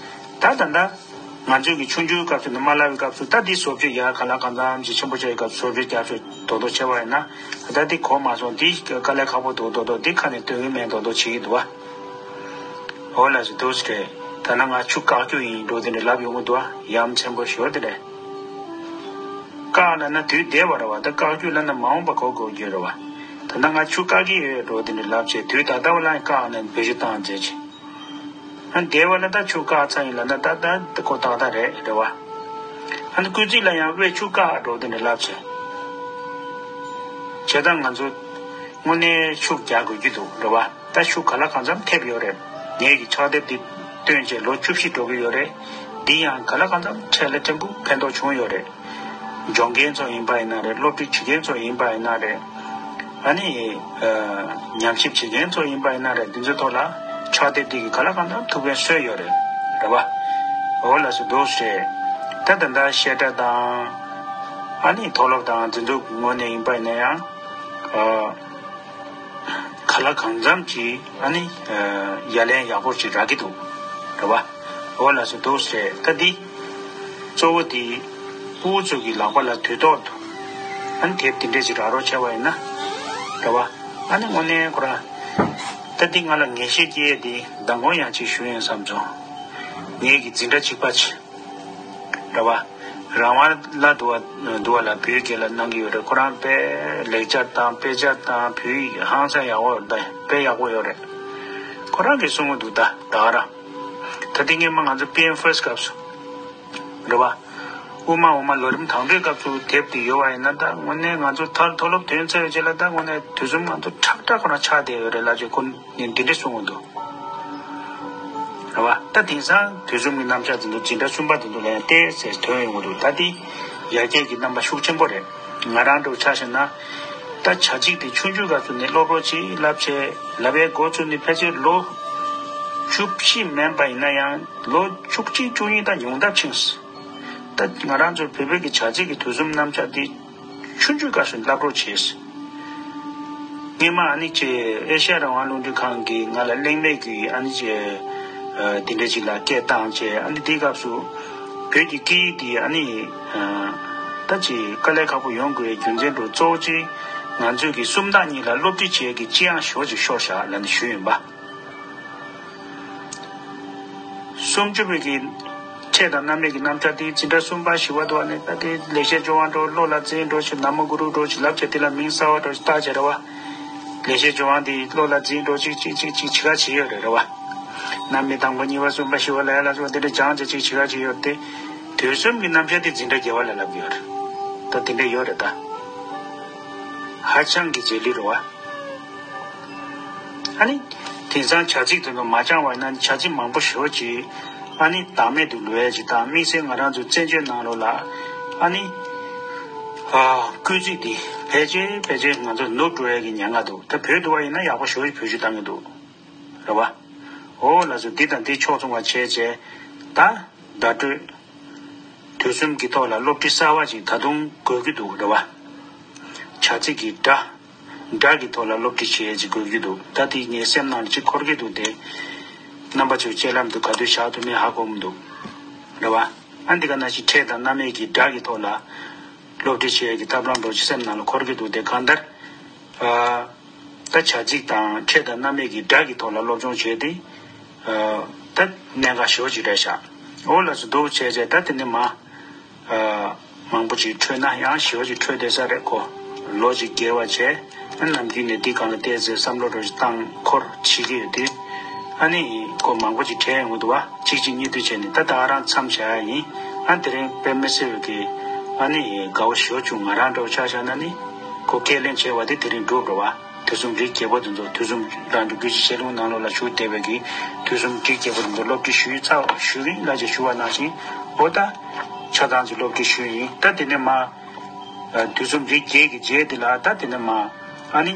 ད་ད་ལྟ་ང་ཚོས་ཀྱི་ཆུང་ཆུང་སྐབས་སུ་ནུ་མ་བསླབ་པའི་སྐབས་སུ་ད་འདི་བཟོ་བཅོས་ཡར་གང་ལ་གང་འཚམ་ཅིག་ཆེན་པོ་བྱས་པའི་སྐབས་སུ་བཟོ་བཅོས་རྒྱབ་བཅོས་རྡོག་རྡོག་བྱས་པ་ཡིན་ན། ད་འདི་གོ་མ་སོང་། འདི་དཀའ་ལས་ཁག་པོ་འདུག་རྡོག་རྡོག་འདི་ཁ་ནས་འདོན་གི་མེད་རྡོག་རྡོག་བྱེད་ཀྱི་འདུག་བ། འོ་ལགས་སོ། འདུག་སེ་རེད། ད་ནང་ང་ཆུ་བཀག་རྒྱུ་ཡིན་འགྲོ་དེ་འདྲ་ལབ་ཡོང་གི་འདུག་བ། ཡ་མཚན་པོ་ཞོར་དེ་རེད། བཀག་ལབ་ན་དུས་འདས་པ་རེད་བ། ད་བཀག་རྒྱུ་ལབ་ན་མ་འོངས་པ་གོ་དགོས་རྒྱུ་རེད་བ། ད་ནང་ང་ཆུ་བཀག་གི་ཡོད་འགྲོ་དེ་འདྲ་ལབ་བྱས། དུས་ད་ལྟ་བ་ལ་བཀག་ནས་བེད་སྤྱོད་བཏང་མཛད་ཅིང་། ཨ། འདས་པ་ལ་ད་ཆུ་བཀག་ཚར་ཡིན་ལབ་ན་ད་ད་ཁོ་ཏག་ཏག་རེད། རེད་བ། ཨ་ནི་སྐུལ་ཚིག་ལ་ཡང་ཝེ་ཆུ་བཀག་འགྲོ་དེ་འདྲ་ལབ་བྱས། བྱས་ཙང་ང་ཚོ་དངོས་གནས་ཤུགས་རྒྱག་དགོས་ཀྱི་འདུག་རེད་བ། ད་ཤུགས་ག་ལ་གང་འཚམ་ཐེབས་ཡོད་རེད། ངེད་ཀྱི་ཕྱག་དེབ་འདི་བཏོན་བྱས་ལོ་བཅུ་བཞི་འགྲོ་གི་ཡོད་རེད། འདི་ཡང་ག་ལ་གང་འཚམ་འཕྲལ་ལ་ཕྲན་བུ་ཕན་ཐོགས་བྱུང་ཡོད་རེད། སྦྱོང་མཁན་ཚོ་ཡིན་པ་ཡིན་ན་རེད། སློབ་ཁྲིད་བྱེད་མཁན་ཚོ་ཡིན་པ་ཡིན་ན་རེད། ཨ་ནི། ཨ། ཉམས་ཞིབ་བྱེད་མཁན་ཚོ་ཡིན་པ་ཡིན་ན་རེད། འདི་ཚོའི་ཐོག་ལ་ཕྱག་དེབ་འདི་གིས་ག་ལ་གང་འཚམ་ཐུགས་ཕན་གསོས་ཡོད་རེད། རེད་བ། འོ་ལགས་སོ། འདུག་སེ་རེད། ད་ད་ལྟ་བཤད་གྲྭ་དང་། ཨ་ནི་མཐོ་སློབ་དང་འཛིན་གྲོགས་ཀྱི་ངོས་ནས་ཡིན་པ་ཡིན་ན་ཡང་། ཨ། ག་ལ་གང་འཚམ་གྱིས་ཨ་ནི། ཨ། ཡ་ལན་ཡག་པོ་ཞིག་རག་གི་འདུག་རེད་བ། འོ་ལགས་སོ། འདུག་སེ་རེད། ད་འདི་གཙོ་བོ་དེ་ཕྲུ་གུ་ཚོ་གི་ལག་པ་ལ་དུས་ཐོག་ཏུ་ཨ་ནི་དེབ་དེ་འདྲས་ཅིག་རག་རོགས་བྱས་པ་ཡིན་ན། རེད་བ། ཨ་ནི་དངོས་གནས་ཁོ་རང་། ད་འདི་ང་ལ་ངེས་ཤེས་སྐྱེས་ཡས་དེ་མདང་དགོང་ཡང་ཅིག་ཞུ་ཡིན་བསམ་སོང་། ངེད་ཀྱི་འཛིན་གྲྭ་གཅིག་པ་ཅིག་རེད་བ། རང་དབང་ལ་འདུག་བ། འདུག་བ་ལ་བོད་སྐད་ལ་གནང་གི་ཡོད་རེད། ཁོ་རང་དཔེ་ལེགས་སྦྱར་དང་དཔེ་ཆ་དང་བོད་ཡིག་ཧང་སང་ཡག་པོ་ད་དཔེ་ཡག་པོ་ཡོད་རེད། ཁོ་རང་གིས་གསུང་གི་འདུག་ད་ད་ག་རང་། ད་དེ་སྔོན་མ་ང་ཚོ་པི་ཨེན་ཕར་སི་སྐབས་སུ་རེད་བ། དབུ་མ་འོག་མ་ལོ་རིམ་དང་པོའི་སྐབས་སུ་དེབ་དེ་ཡོད་པ་ཡིན་ན། ད་དངོས་གནས་ང་ཚོ་མཐར་མཐོ་སློབ་ཐོན་ཚར་བའི་རྗེས་ལ། ད་དངོས་གནས་དུས་གསུམ་ང་ཚོ་ཁྲག་ཁྲག་ཁོ་ན་ཆགས་བསྡད་ཡོད་རེད་ལབ་བྱས་ཁོ་ནས་འདི་འདྲ་གསུང་གི་འདུག། རེད་བ། ད་དེང་སང་དུས་གསུམ་གྱི་རྣམ་གཞག་དེ་ཚོ་འཛིན་གྲྭ་གསུམ་པ་དེ་ཚོ་ལ་ཡང་ཏོག་ཙམ་ཐོན་ཡོང་གི་འདུག། ད་དེ་ཡར་རྒྱས་ཀྱི་རྣམ་པ་ཤུགས་ཆེན་པོ་རེད། ང་རང་འདྲ་བོ་ཆ་བཞག་ན། ད་བྱ་གཅིག་དེ་ཆུང་ཆུང་སྐབས་སུ་ནས་སློབ་རོགས་བྱེད་ལབ་བྱས་ལབ་པའི་འགོ་ཚུགས་ནས་ཕལ་ཆེར་ལོ་བཅུ་བཞི་མིན་པ་ཡིན་ན་ཡང་ལོ་བཅུ་གཅིག་བཅུ་གཉིས་ད་ཉུང་མཐར་ཕྱིན་སོང་། ད་ང་རང་ཚོ་བོད་བོད་ཀྱི་བྱ་གཅིག་གི་དུས་གསུམ་རྣམ་གཞག་འདི་ཆུང་ཆུང་སྐབས་སུ་བསླབ་རོགས་བྱས། སྔོན་མ་ཨ་ནི་ཅེ་ཨེ་ཤ་ཡ་རང་དབང་རླུང་འཕྲིན་ཁང་གིས་ང་ལ་གླེང་མོལ་གྱི་ཨ་ནི་ཅེ་དེ་འདྲ་ཅིག་ལ་སྐད་བཏང་བྱས། ཨ་ནི་དེའི་སྐབས་སུ་བོད་ཀྱི་སྐད་ཡིག་འདི་ཨ་ནི་ད་ཅིག་དཀའ་ལས་ཁག་པོ་ཡོང་དགོས་རྒྱུ་མཚན་འདྲ་གཙོ་བོ་ཅིག་ང་ཚོས་ཀྱི་སུམ་རྟགས་གཉིས་ལ་སློབ་ཁྲིད་བྱེད་ཀྱི་ལྕི་ཡང་ཞོ་ཅིག་ཤོར་བཞག་ལབ་ནས་ཞུས་ཡིན་པ། སུམ་ཅུ་པའི་གི་ཕྲད་དང་རྣམ་དབྱེ་གི་རྣམ་གཞག་དེ་འཛིན་གྲྭ་གསུམ་པ་བཞི་པ་དུ་བ་ནས་ད་དེ་ལེགས་བཤད་ལྗོན་དབང་འགྲོ་བློ་ལ་འཛིན་འགྲོ་ཞིག་ན་མོ་གུ་རུ་འགྲོ་ཞིག་ལབ་བྱས་དེ་ལ་མིང་གསར་བ་འགྲོ་ཞིག་བཏགས་བྱས་རེད་བ། ལེགས་བཤད་ལྗོན་དབང་དེ་བློ་ལ་འཛིན་འགྲོ་ཅིག་ཅིག་ཅིག་ཅིག་བྱེད་ག་བྱེད་ཡོད་རེད་རེད་བ། རྣམ་དབྱེ་དང་པོ་གཉིས་པ་གསུམ་པ་བཞི་པ་ལ་ཡ་ལ་སོགས་དེ་འདྲ་སྦྱངས་བྱས་ཅིག་བྱེད་ག་བྱེད་ཡོད་དེ། དུས་གསུམ་གྱི་རྣམ་གཞག་དེ་འཛིན་གྲྭ་བརྒྱད་པ་ལ་ལབ་ཀྱི་ཡོད་རེད། ད་དེ་འདྲ་ཡོད་རེད་ད། ཧ་ཅང་གི་རྗེས་ལུས་རེད་བ། ཨ་ནི། དེང་སང་བྱ་ཚིག་དེ་ཚོ་མ་སྦྱངས་པ་ན་བྱ་ཚིག་མང་པོ་ཞེ་པོ་ཅིག་ཨ་ནི་བདག་མེད་དུ་ལུས་ཡས་ཅིག་དང་། དམིགས་བསལ་ང་རང་ཚོ་བཙན་བྱོལ་ནང་ལོགས་ལ་ཨ་ནི། ཨ། སྐུལ་ཚིག་འདི་ཕལ་ཆེར་ཕལ་ཆེར་ང་ཚོ་ནུབ་འགྲོ་ཡས་ཀྱི་ཉེན་ཁ་འདུག། ད་བོད་དུ་བ་ཡིན་ན་ཡག་པོ་ཞེ་པོ་ཅིག་བེད་སྤྱོད་བཏང་གི་འདུག། རེད་བ། འོ་ལགས་སོ། འདི་དང་འདི་ཕྱོགས་མཚུངས་པ་བྱས་བྱས། ད་བརྡ་སྤྲོད། དུས་གསུམ་གྱི་ཐོག་ལ་སློབ་ཁྲིད་གསར་བ་ཅིག་ད་དུང་དགོས་ཀྱི་འདུག། རེད་བ། བྱ་ཚིག་གི་སྒྲ། སྒྲ་གི་ཐོག་ལ་སློབ་ཁྲིད་བྱེད་ཡས་ཅིག་དགོས་ཀྱི་འདུག། ད་དེ་ངའི་སེམས་ནང་ལ་ཅིག་འཁོར་གྱི་འདུག་སྟེ། རྣམ་པ་ཚོའི་སྤྱན་ལམ་དུ་ག་དུས་བཞག་ཐུབ་མིན་ཧ་གོ་མི་འདུག། རེད་བ། ཨ་འདི་ག་ནང་བཞིན་ཕྲད་དང་རྣམ་དབྱེ་གི་སྒྲ་གི་ཐོག་ལ་སློབ་ཁྲིད་བྱེད་ཡས་ཀྱི་ཐབས་ལམ་འདྲ་ཅིག་སེམས་ནང་ལ་འཁོར་གྱི་འདུག་སྟེ། གང་ལྟར། ཨ། ད་བྱ་ཚིག་དང་ཕྲད་དང་རྣམ་དབྱེ་གི་སྒྲ་གི་ཐོག་ལ་སློབ་སྦྱོང་བྱས་ཏེ། ཨ། ད་གནད་འགག་ཞེ་པོ་ཅིག་རེད་ཤག། འོ་ལགས་སོ། འདུག་བྱས་བྱས་ད་དེ་ནས་མ། ཨ། མང་པོ་ཅིག་འཕྲོད་ན་ཡང་ཞེ་པོ་ཅིག་འཕྲོད་བསྡད་ས་རེད་ཁོ། ལོ་ཅིག་བརྒལ་བ་བྱས། ཨ་ནམ་རྒྱུན་ནས་འདི་སྒང་ལ་བལྟས་ཚེ་བསམ་བློ་འདྲ་ཅིག་བཏང་འཁོར་བྱེད་ཀྱི་ཡོད་དུས། ཨ་ནི་ཁོ་མང་པོ་ཅིག་དྲན་ཡོང་གི་འདུག་བ། གཅིག་གཅིག་གཉིས་དུ་བྱས་ནས་ད་ད་ག་རང་མཚམས་བཞག་ཡ་ཡིན། ཨ་དེ་རིང་དཔེ་མི་སྲིད་པའི་གི་ཨ་ནི་དགའ་བོ་ཞེ་པོ་བྱུང་། ང་རང་འདྲ་བོ་ཆ་བཞག་ན་ནི། ཁོ་ཁས་ལེན་བྱས་པ་དེ་དེ་རིང་འགྲུབ་རེད་བ། དུས་གསུམ་རིགས་བརྒྱད་པོ་དེ་ཚོ། དུས་གསུམ་རང་གི་རྒྱུད་ཀྱི་ཤེས་ལྷུང་ནང་ལོགས་ལ་བཞུགས་བསྡད་པའི་གི་དུས་གསུམ་རིགས་བརྒྱད་པོ་དེ་ཚོ་སློབ་ཁྲིད་ཞུས་ཚར། ཞུ་གི་ཡིན་ལབ་བྱས་ཞུ་བ་ནང་བཞིན། འོ་ད་ཆ་ཚང་ཅིག་སློབ་ཁྲིད་ཞུས་ཡིན། ད་དེ་ནས་མ། ཨ། དུས་གསུམ་རིགས་བརྒྱད་ཀྱི་རྗེས་དེ་ལ་ད་དེ་ནས་མ། ཨ་ནི།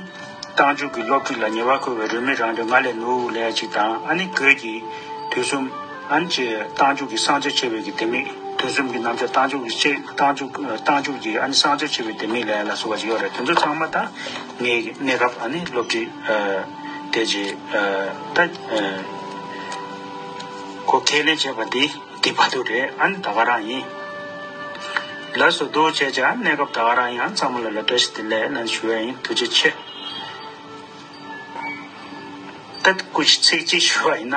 རྟགས་འཇུག་གི་སློབ་ཁྲིད་ལ་ཉེ་བར་མཁོ་བའི་རོལ་མོའི་རང་འགྲེལ་ང་ལས་ནུ་ལབ་ཡ་ཅིག་དང་། ཨ་ནི་གོས་ཀྱི་དུས་གསུམ། ཨ་ནི་ཅེ་རྟགས་འཇུག་གི་གསང་ཆེན་ཆེ་བའི་གི་ལྡེ་མིག། དུས་གསུམ་གྱི་རྣམ་གཞག་རྟགས་འཇུག་གི་ཆེ། རྟགས་འཇུག་རྟགས་འཇུག་གི་ཨ་ནི་གསང་ཆེན་ཆེ་བའི་ལྡེ་མིག་ལབ་ཡ་ལ་སོགས་པ་ཅིག་ཡོད་རེད། དེ་ཚོ་ཚང་མ་ད་ངའི་གནས་སྐབས་ཨ་ནི་སློབ་ཁྲིད། ཨ། དེ་ཅིག། ཨ། ད། ཨ། ཁོ་ཁས་ལེན་བྱས་པ་འདི་འདི་བར་དུ་རེད། ཨ་ནི་ད་ག་རང་ཡིན། ལགས་སོ། འདུག་བྱས་བྱས་གནས་སྐབས་ད་ག་རང་ཡིན། ཨ་ཚང་མ་ལ་ལ་བཀྲ་ཤིས་བདེ་ལེགས་ལབ་ཞུ་ཡ་ཡིན། ཐུགས་རྗེ་ཆེ། ད་སྐུ་མཁྱེན་ཚིག་གཅིག་ཞུ་བ་ཡིན་ན།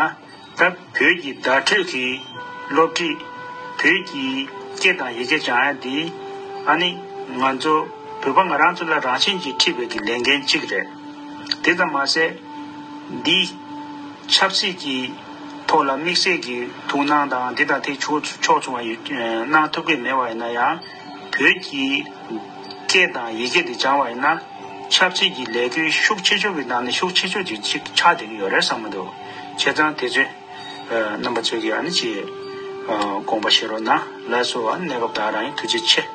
ད་བོད་ཀྱི་བརྡ་སྤྲོད་ཀྱི་སློབ་ཁྲིད། བོད་ཀྱི་སྐད་དང་ཡི་གེ་སྦྱང་ཡ་འདི་ཨ་ནི་ང་ཚོ་བོད་པ་ང་རང་ཚོ་ལ་རང་བཞིན་གྱིས་འཁྲིས་པའི་གི་ལས་འགན་གཅིག་རེད། དེ་ཙམ་མ་ཟད། འདི་ཆབ་སྲིད་ཀྱི་ཐོག་ལ་དམིགས་བསལ་གྱི་ཐུགས་སྣང་དང་འདི་དང་དེ་ཕྱོགས་ཕྱོགས་མཚུངས་པ་ཡོད་གནང་ཐུབ་ཀྱི་མེད་པ་ཡིན་ན་ཡང་། བོད་ཀྱི་སྐད་དང་ཡི་གེ་འདི་སྦྱང་བ་ཡིན་ན། ཆབ་སྲིད་ཀྱི་ལས་འགུལ་ཤུགས་ཆེ་ཤོས་ཀྱི་ནང་ནས་ཤུགས་ཆེ་ཤོས་ཅིག་ཅིག་ཆགས་བསྡད་ཀྱི་ཡོད་རེད་བསམ་གྱི་འདུག། བྱས་ཙང་དེ་ཚོ། ཨ། རྣམ་པ་ཚོས་ཀྱིས་ཨ་ནི་ཅིག། ཨ། དགོངས་པ་བཞེས་རོགས་གནང་། ལགས་སོ། ཨ་ནི་གནས་སྐབས་ད་ག་རང་ཡིན། ཐུགས་རྗེ་ཆེ།